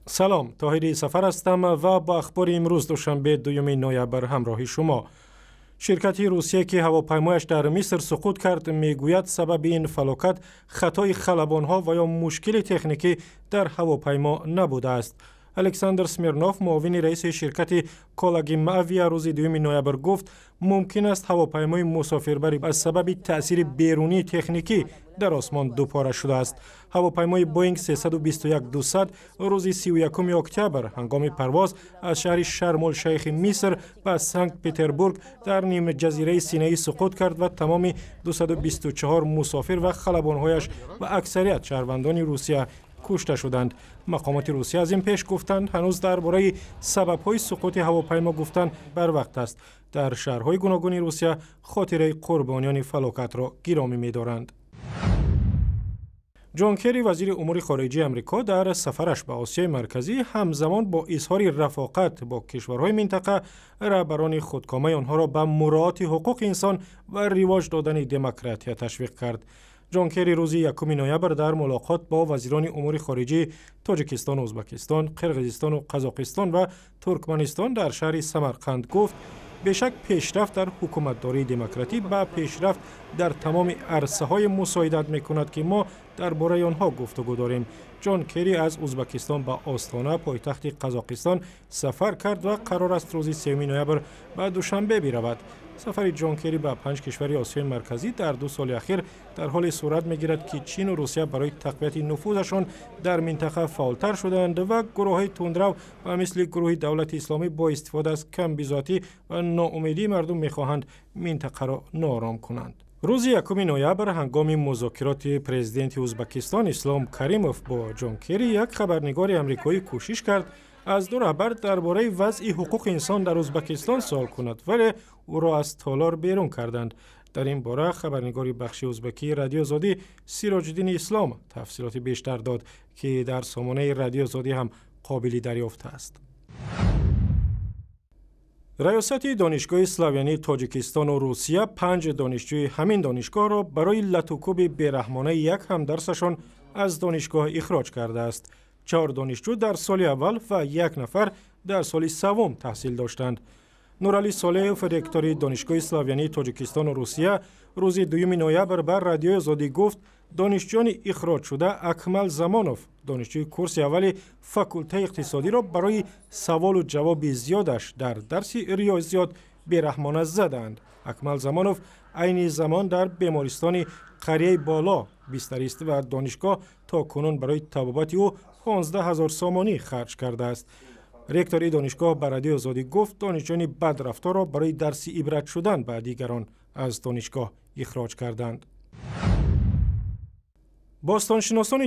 Салом, Тоҳири Сафар ҳастам ва бо ахбори имрӯз, душанбе, 2 ноябр, ҳамроҳи шумо. Ширкати Русия, ки ҳавопаймояш дар Миср суқут кард, мегӯяд, сабаби ин фалокат хатои халабонҳо ва ё мушкили техникӣ дар ҳавопаймо набудааст. Александр Смирнов, муовини раиси ширкати Калагимавиа, рӯзи 2 ноябр гуфт, мумкин аст ҳавопаймои мусофирбарӣ аз сабаби таъсири берунии техникӣ дар осмон дупора шудааст. Ҳавопаймои Боинг 321-200 рӯзи 31 октябр ҳангоми парвоз аз шаҳри Шармулшайхи Миср ба Санкт Петербург дар нимҷазираи Синаӣ суқут кард ва тамоми 224 мусофир ва халабонҳояш ва аксарият шаҳрвандони Русия кушта шуданд. Мақомоти Русия аз ин пеш гуфтанд, ҳанӯз дар бораи сабабҳои суқути ҳавопаймо гуфтан барвақт аст. Дар шаҳрҳои гуногуни Русия хотираи қурбониёни фалокатро гиромӣ медоранд. Ҷон Керри, вазири умури хориҷии Амрико, дар сафараш ба Осиёи Марказӣ ҳамзамон бо изҳори рафоқат бо кишварҳои минтақа раҳбарони худкомаи онҳоро ба муроати ҳуқуқи инсон ва ривоҷ додани демократия ташвиқ кард. Ҷон Керри рӯзи 1 ноябр дар мулоқот бо вазирони умури хориҷии Тоҷикистону Ӯзбекистон, Қирғизистону Қазоқистон ва Туркманистон дар шаҳри Самарқанд гуфт, бешак, пешрафт дар ҳукуматдории демократӣ ба пешрафт дар тамоми арсаҳое мусоидат мекунад, ки мо дар бораи онҳо гуфтугӯ дорем. Ҷон Керри аз Ӯзбекистон ба Остона, пойтахти Қазоқистон, сафар кард ва қарор аст рӯзи 3 ноябр ба Душанбе биравад. Сафари Ҷон Керри ба панҷ кишвари Осиёи Марказӣ дар 2 соли ахир дар ҳоле сурат мегирад, ки Чину Русия барои тақвияти нуфузашон дар минтақа фаъолтар шуданд ва гурӯҳҳои тундрав ба мисли гурӯҳи Давлати Исломӣ бо истифода аз камбизоатӣ ва ноумедии мардум мехоҳанд минтақаро ноором кунанд. Рӯзи 1 ноябр ҳангоми музокироти президенти Ӯзбекистон Ислом Каримов бо Ҷон Керри як хабарнигори амрикоӣ кӯшиш кард аз ду раҳбар дар бораи вазъи ҳуқуқи инсон дар Ӯзбекистон суол кунад, вале ӯро аз толор берун карданд. Дар ин бора хабарнигори бахши ӯзбекии Радиои Озодӣ Сироҷиддини Ислом тафсилоти бештар дод, ки дар сомонаи Радиои Озодӣ ҳам қобили дарёфт аст. Раёсати Донишгоҳи славянии Тоҷикистону Русия панҷ донишҷӯи ҳамин донишгоҳро барои латукӯби бераҳмонаи як ҳамдарсашон аз донишгоҳ ихроҷ кардааст. Чаҳор донишҷӯ дар соли аввал ва як нафар дар соли саввум таҳсил доштанд. Нуралӣ Солеҳов, ректори Донишгоҳи славянии Тоҷикистону Русия, рӯзи 2 ноябр ба Радиои Озодӣ гуфт, донишҷӯёни ихроҷшуда Акмал Замонов, донишҷӯи курси аввали факултаи иқтисодиро барои саволу ҷавоби зиёдаш дар дарси риёзиёт бераҳмона задаанд. Акмал Замонов айни замон дар бемористони Қарияи Боло бистарист ва донишгоҳ то кунун барои табобати ӯ 15 ҳазор сомонӣ харҷ кардааст. Ректори донишгоҳ ба Радиои Озодӣ гуфт, донишҷӯёни бадрафторро барои дарси ибрат шудан ба дигарон аз донишгоҳ ихроҷ карданд. Бостоншиносони